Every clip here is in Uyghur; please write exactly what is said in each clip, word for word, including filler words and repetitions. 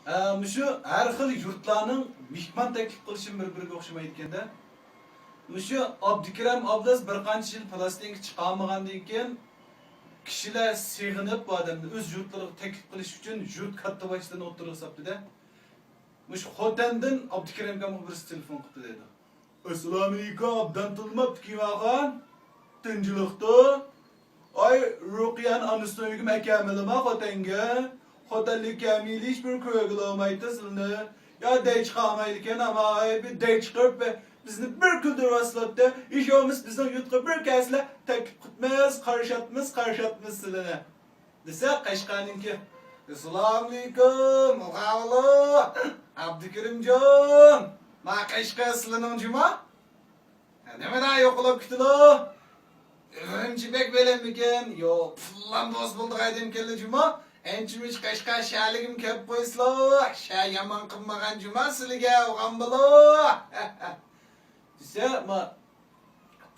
ئە، مۇشۇ ھەر خىل يۇرتلارنىڭ مېھمان تەكلىپ قىلىشى بىر-بىرىگە ئوخشىمايدىكەن-دە. مۇشۇ ئابدۇكېرىم ئابلىز بىر قانچە يىل پىلاستىنكا چىقارمىغاندىن كېيىن، كىشىلەر سېغىنىپ بۇ ئادەمنى ئۆز يۇرتلىرىغا تەكلىپ قىلىش ئۈچۈن يۇرت كاتتىباشلىرىنى ئوتتۇرىغا ساپتى-دە. مۇشۇ خوتەندىن ئابدۇكېرىم ئاكامغا بىرسى تېلېفون قىپتۇ دەيدۇ. ئەسسالامۇئەلەيكۇم، ئابدان تىلماپتۇ كىماخان؟ تىنچلىقتۇ؟ ئاي، رۇقىيەنى ئانىسىنىڭ ئۆيىگە مەكەملىما خوتەنگە؟ خوتەنلىك كەمىلى ھېچ بىر كۆرگىلى بولمايتتى سىلىنى. يا دەي چىقارمايدىكەن، ئەمما ئاي، بىر دەي چىقىرىپ، بىزنى بىر كۈلدۈرۈۋالسىلەتتى. ھېچ بولمىسا بىزنىڭ يۇرتقا بىر كەلسىلە، تەكلىپ قىپمىز، قارشى ئاتمىز، قارشى ئاتمىز سىلىنى. دېسە قەشقەرنىڭكى، ئەسسالامۇئەلەيكۇم، ئوغاۋلو، ئابدۇكېرىمجان، ما قەشقەر سىلىنىڭ جۇما؟ نېمىدا يوقىلاپ كېتىدۇ؟ ئۈرۈمچى بەك بەلەنمىكىن؟ يوق، پۇللام بوس بولدى قايدىم كەلدى جۇما. ئەنچە مۇنچە قەشقەر شەھەرلىكىم كەپ قويسىلو، شە يامان قىلمىغان جۇما سىلىگە، ئوغان بولۇ. دېسە، ما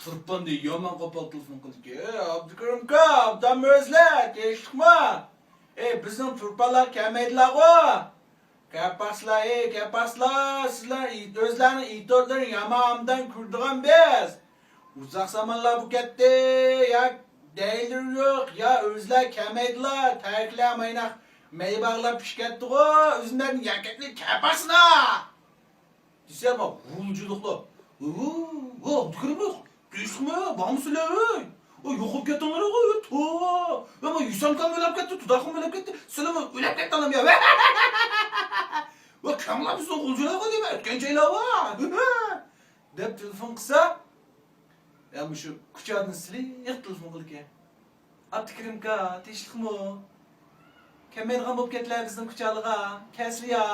تۇرپان دېگەن يامان قوپال تېلېفون قىلدىكى، ئەي، ئابدۇكېرىم ئاكا، ئابدان مىرزلەر، تىنچلىقمۇ؟ ئەي، بىزنىڭ تۇرپانلار كەلمەيدىلاغۇ؟ كەپەسلەر، ئەي، كەپەسلەر، سىلەر ئۆزلەرنىڭ ئېتوتلىرىنى يامان ئابدان كۆرىدىغان بىز. ئۇزاق زامانلار بولۇپ كەتتى، يا دەيلىرى يوق، يا ئۆزلەر كەلمەيدىلا، تەركىلەر مايناق مەي باغلاپ چۈشۈپ كەتتىغۇ، ئۆزلەرنىڭ ياكەتنى كەپەسلەر. دېسە، ما غۇلجىلىقلار، ۋو، ۋو، ئابدۇكېرىم، تىنچلىقمۇ، بارمۇسىلەر، ۋوي؟ ۋوي، يوقاپ كەتتىڭلارغۇ، توۋا. ۋوي، ما يۈسەنكام ئۆلۈپ كەتتى، تۇداخۇم ئۆلۈپ كەتتى، سىلىمۇ ئۆلۈپ كەتتىڭلارمۇ يا؟ ۋوي، كەڭلار بىزنىڭ غۇلجىلارغۇ دېمە، ئۆتكەن جايلار بار. دەپ تېلېفون قىلسا، يا مۇشۇ كۇچادىن سىلىق تېلېفون قىلىدىكەن. ئابدۇكېرىمكا، تىنچلىقمۇ؟ كەلمەيدىغان بولۇپ كەتتىلە بىزنىڭ كۇچالىغا. كەلسىلە يا.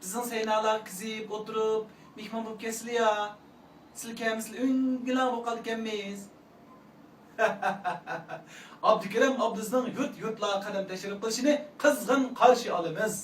بىزنىڭ سەينالارغا كىزىپ ئولتۇرۇپ، مېھمان بولۇپ كەلسىلە يا. سىلە كەلمىسىلە ئۆڭگىلەڭ بولۇپ قالىدىكەنمىز. ئابدۇكېرىم ئابلىزنىڭ يۇرت-يۇرتلارغا قەدەم تەشرىپ قىلىشىنى قىزغىن قارشى ئالىمىز.